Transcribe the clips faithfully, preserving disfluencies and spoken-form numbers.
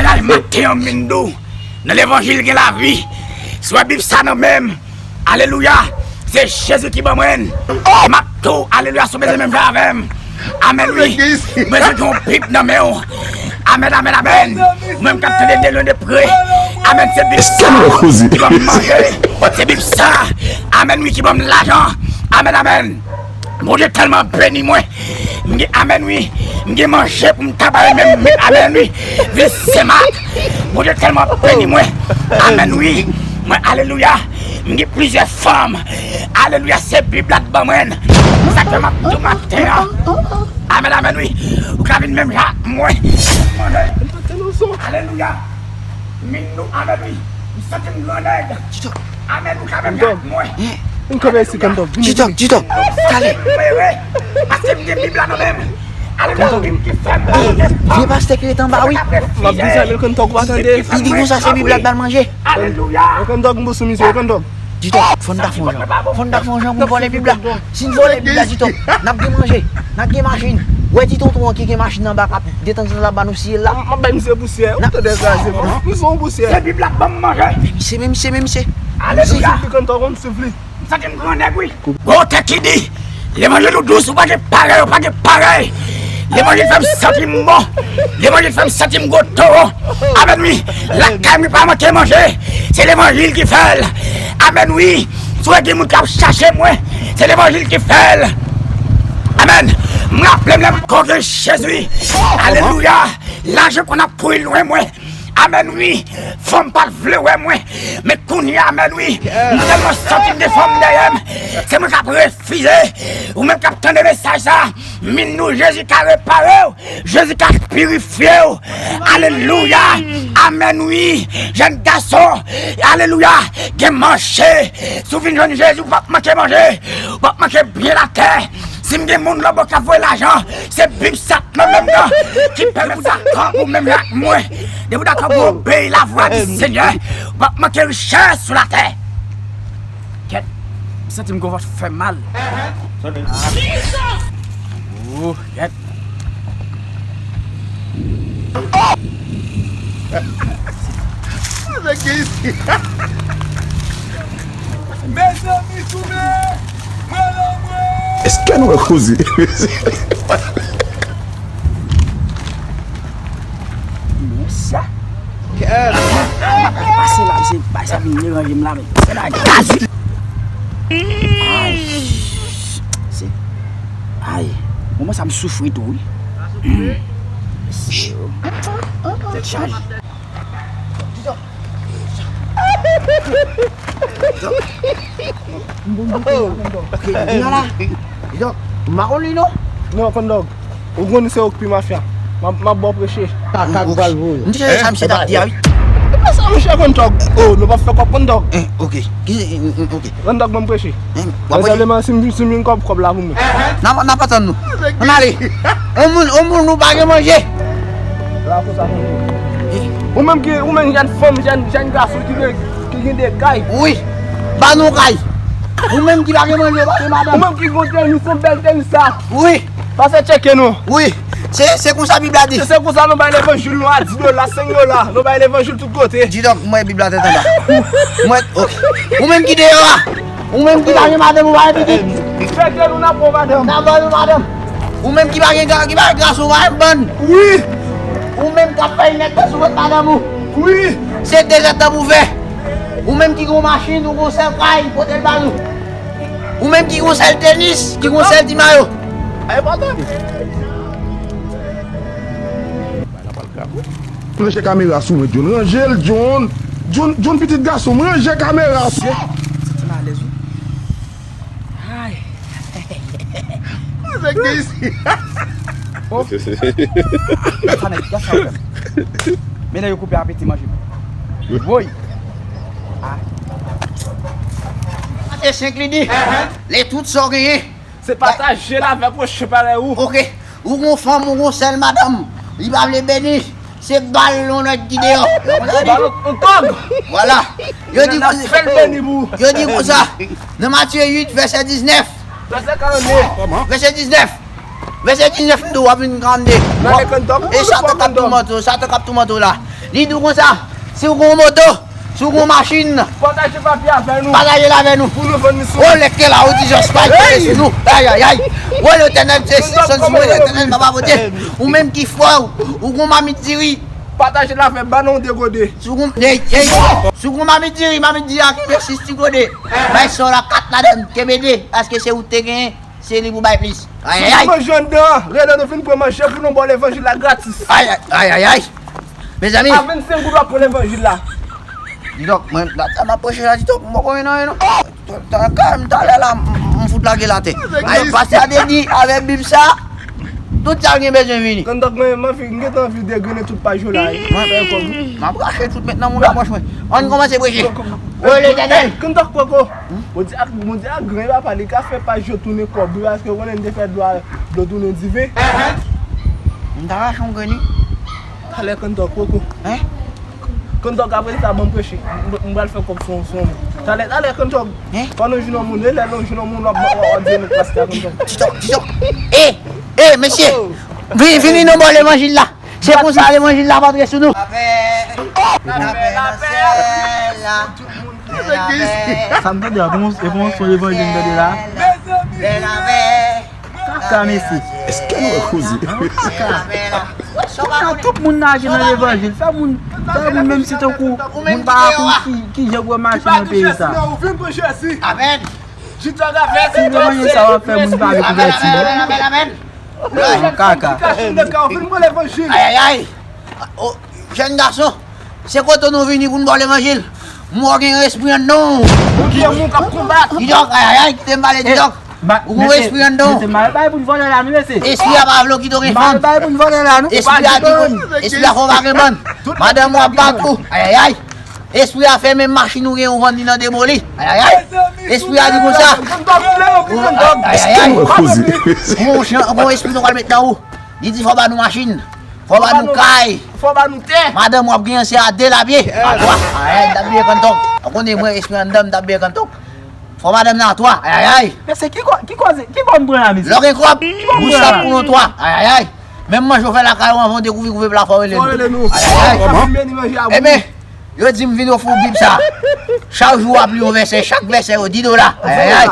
Al maten an, m vin di w, nan levanjil gen lavi. Si w wè Bib sa nan men m, alelouya, se Jezi ki ban mwen l. M ap tou, alelouya, si w bezwen menm jan avè m. Amèn, wi. Ou bezwen gen yon Bib nan men w. Amèn, amèn, amèn. Ou menm k ap tande de lwen de pre. Amèn, se Bib sa ki ban m manje. Se Bib sa, amèn, wi, ki ban m lajan. Amèn, amèn. Bondye tèlman beni mwen. M gen, amèn, wi. M gen manje pou m ta bay menm. Amèn, wi. Vin Sen Mak. Bondye tèlman beni mwen. Amèn, wi. Mwen, alelouya. M gen plizyè fanm. Alelouya, se Bib la t ban mwen. Sa k fè m ap di w maten an. Amèn, amèn, wi. Ou ka vin menm jan ak mwen. Alelouya. Min nou, amèn, wi. M santi m gran nèg. Amèn, ou ka menm jan ak mwen. Vin kanpe isi, Kondòg. Vin, vin. G-Dog, G-Dog, talè. Paske m gen Bib la nan men m. Alelouya, Bib ki fè m. Vye pastè ki ret anba, wi. M ap di sa, men Kondòg, ou pa tande. Li di konsa, se Bib la k ba l manje. Alelouya. Kondòg, m pou sou misye, Kondòg. G-Dog, fò n ta fè yon jan. Fò n ta fè yon jan pou n vòlè Bib la. Si n vòlè Bib la, G-Dog, n ap gen manje, n ap gen machin. Ou wè ti tonton an ki gen machin anba k ap detanzantan l ap ba nou siye l la. M ap bay misye pousyè. Ou tande sa, se bon. Misye yon pousyè. Se Bib la k ban m manje. Men misye, men misye, men misye. Alelouya. Soufle, Kondòg, konn soufle. M santi m gran nèg, wi. Gon tèt ki di, levanjil ou dous, ou pa gen parèy, ou pa gen parèy. Levanjil fè m santi m bon. Levanjil fè m santi m gwo towo. Amèn, wi. Lakay mwen pa manke manje. Se levanjil ki fè l. Amèn, wi. Si w gen moun k ap chache mwen, se levanjil ki fè l. Amèn. M raple m lè m konke Jezi. Alelouya. Lajan konn ap kouri lwen mwen. Amèn, wi. Fanm pa t vle wè mwen. Men kounye a, amèn, wi. M tèlman santi m gen fanm dèyè m. Se mwen k ap refize. Ou menm k ap tande mesaj sa, min nou, Jezi ka repare w. Jezi ka pirifye w. Alelouya. Amèn, wi. Jèn gason. Alelouya. Gen manje. Si w vin jwenn Jezi, ou p ap manke manje. Ou p ap manke byen latè. Si m gen moun lòbò k ap voye lajan, se Bib sa k nan men m nan ki pèmèt sa kanpe w menm jan ak mwen. Depi w dakò pou w obeyi lavwa di Senyè, ou p ap manke richès sou latè. Kèt, m santi m gon vant fè mal. Oh, kèt. Mezanmi, tounen! Mwen lanmwe! Èske nou wè koze? Men sa. Pase la, misye bay sa vin deranje m la, men. Ay. Se, ay. Moman sa m soufri tou, wi. Tèt chaje. Ok, vin la. Didon, m pa konn li non. Non, Kondòg. Ou konn se ou k pi mafya. M ap, m ap ba w preche. Kaka k pral voye. M te chèche sa misye t ap di a, wi. E pa sa, monchè, Kondòg. Oh, nou p ap fè kòb, Kondòg. Eh, ok. Ki, eh, eh, ok. Kondòg, ban m preche. Eh, w ap preche? Lè m si m, si m vin kòb, kòb la pou mwen. N ap, n ap atann nou. Ann ale. On moun, on moun, nou pa gen manje. La konsa, Kondòg. Ou menm ki, ou menm jèn fanm, jèn, jèn gason ki gen, ki gen de kay. Wi. Ba nou kay. Ou menm ki pa gen manje, ou pa gen madanm. Ou menm ki gon tenis, yon bèl tenis sa. Wi. Pase tcheke nou. Wi. Se, se konsa Bib la di. Se, se konsa nou bay levanjil nou a dis dola, senk dola. Nou bay levanjil tout kote. Didon, mwen Bib la tèt anba. Mwen, ok. Ou menm ki deyò a. Ou menm ki pa gen madanm, ou pa gen pitit. Tcheke nou, n ap pran madanm. N ap ba nou madanm. Ou menm ki pa gen ga-, ki pa gen gason, ou pa gen bann. Wi. Ou menm k ap fè nèg sou kont madanm ou. Wi. Se de zèdtan pou fè. Ou menm ki gon machin, ou gon sèl kay, pote l ba nou. Ou menm ki gon sèl tenis, ki gon sèl ti mayo. Ay, papa. Ranje kamera sou mwen, John. Ranje l, John. John, John, pitit gason m, ranje kamera sou. Santi m alèz, wi. Ay. Sa nèg, gad sa w fè m. Men nèg yo koupe apeti manje m. Woy. Ah. Mate senk li di. Lè tout sa w genyen. Se pataje l avèk yon chen parèy ou. Ok. Ou gon fanm, ou gon sèl madanm. Li pa vle beni. Se bal yon nèg ki deyò. Bal yon tòg. Vwala. Yo di konsa. Yo di konsa. Nan Matye uit, vèsè diznèf. Vèsè karannde. Vèsè diznèf. Vèsè diznèf, m di w ap vin karannde. E Satan k ap toumante w, Satan k ap toumante w la. Li di w konsa, si w gen yon moto, si w gen yon machin, pataje papye avè nou. Pataje l avè nou. Pou nou vann li sou. O, lè ke la, ou di Jospin, kole sou nou. Ayayay. O, Letènèl, se, se, se, Letènèl, papa pote. Ou menm ki frè w, ou gen yon mamit diri. Pataje l avè m, ba nou de gode. Si w gen, ey, ey. Si w gen yon mamit diri, mamit diri a kenbe sis ti gode. Bay sa w la kat ladann, kenbe de, paske se ou te genyen. Se li pou bay plis. Ayayay. Si w manje anndan, rele nou vin pran manje pou nou ba w levanjil la gratis. Ayayay. Mezanmi. A vennsenk goud w ap pran levanjil la. Didòk, mwen, la, sa m ap preche la, Didòk, m poko wè nan, non. Talè, m talè la, m, m fout lage l atè. Didòk, pastè a te di, avèk Bib sa, tout sa gen bezwen vini. Kandòk, mwen, m anvi, m gentan anvi degrennen tout paj yo la, wi. Mwen, m ap rache tout met nan moun apwòch mwen. Ann kòmanse preche. O Letènèl. Kandòk poko. Bondye ak, Bondye ak gran papa, li ka fè paj yo tounen kòb, wi, paske ou konnen n te fè dlo a, dlo tounen diven. M ta rache yon grenn, wi. Talè Kandòk poko. Hein? Kandòk, apre sa, ban m preche. M, m pral fè kòb sou, sou yon moun. Talè, talè Kandòk. Hein? Fò nou jwenn yon moun, e lè nou jwenn yon moun, w ap, w ap, w ap di nou pastè Kandòk. Didòk, Didòk. E, e, mesye. Vini, vini, nou ba w levanjil la. Se konsa levanjil la ap antre sou nou. Lapè, lapè nan syèl la. Sa m tande a, e pa yon, e pa yon son levanjil m tande la. Kaka, mesye. Èske nou wè koze? Kaka. Tout moun lage nan levanjil. Fè moun, fè moun menm si tankou moun pa konn ki, ki jan pou mache nan peyi sa. Amèn. Si levanjil sa w ap fè moun pa vle konvèti, non? Amèn, amèn, amèn. Kaka. Ayayay. O, jèn gason, se kote nou vini pou n ba w levanjil. M wè w gen yon espri anndan w. Ou gen moun k ap konbat. Didòk, ayayay, kite m pale, Didòk. Ou gen yon espri anndan w. Mesye, m pa bay pou n vòlè la, non, mesye. Espri a pa vle w kite w gen fanm. M pa bay pou n vòlè la, non. Espri a di, espri a fè w pa gen bann. Madanm w ap bat ou. Ayayay. Espri a fè menm machin ou gen ou vann li nan demoli. Ayayay. Espri a di konsa. Ayayay. Gon chan, gon espri nou pral met nan ou. Li di fò ba nou machin. Fò ba nou kay. Fò ba nou tè. Madanm w ap gen se a de lapye. A twa. Ayayay, m t ap bliye kanntòk. Ou konnen mwen espri anndan m, m t ap bliye kanntòk. Fò madanm nan a twa. Ayayay. Mesye, ki ko-, ki koze, ki bò m pran la, mesye? Lè w gen kòb, bouch la pou nou twa. Ayayay. Menm manje w fè lakay ou anvan w dekouvri koupe pla fò w rele nou. Fò w rele nou. Ayayay. Ebyen, yo di m vin ofri w Bib sa. Chak jou w ap li yon vèsè, chak vèsè yo di dola. Ayayay.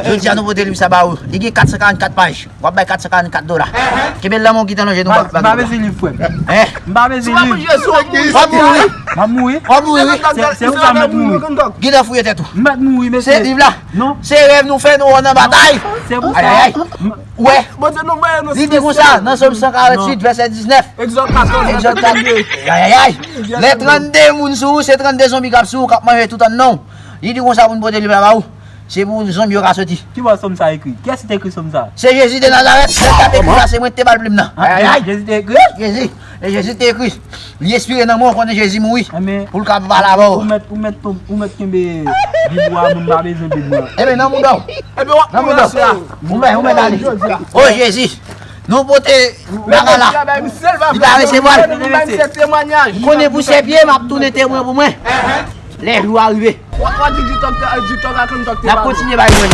Jodi a nou pote liv sa ba ou. Li gen kat san karannkat paj. W ap bay kat san karannkat dola. Kenbe l nan men w ki te nan je nou. M pa bezwen liv, frè m. M pa bezwen liv. W ap mouri. M ap mouri. W ap mouri, wi. Se, se ou sa mèt mouri. Gentan fouye tèt ou. M mèt mouri, mesye. Se liv la. Non. Se rèv nou fè, nou wè nan batay. Se pou sa. Ayayay. Ou wè? Li di konsa, nan Sòm san karanntuit, vèsè diznèf. Egzòd katòz, vèsè trannde. Ayayay. Lè trannde moun sou ou, se trannde zonbi k ap sou ou, k ap manje tout anndan w. Li di konsa pou n pote liv la ba ou. Se pou zonbi yo ka soti. Ki bò Sòm sa ekri? Kiyès ki te ekri Sòm sa? Se Jezi de Nazarèt. Lè l t ap ekri la, se mwen ki te ba l plim nan. Ayayay. Jezi te ekri? Jezi. E Jezi te ekri. Li espire nan mwen, ou konnen Jezi mouri. Pou l ka pale avè w. Ou mèt, ou mèt, ou mèt kenbe Bib ou a, mwen m pa bezwen Bib mwen. Ebyen, nan mouda w. Nan mouda w. Ou mèt, ou mèt ale. O Jezi. Nou pote bagay la. Li pa resevwa l. Konnen pou sèpye, m ap tounen temwen pou mwen. Lè jou a rive. W ap di di tòk, di tòk ak tòk te. N ap kontinye bay mwen.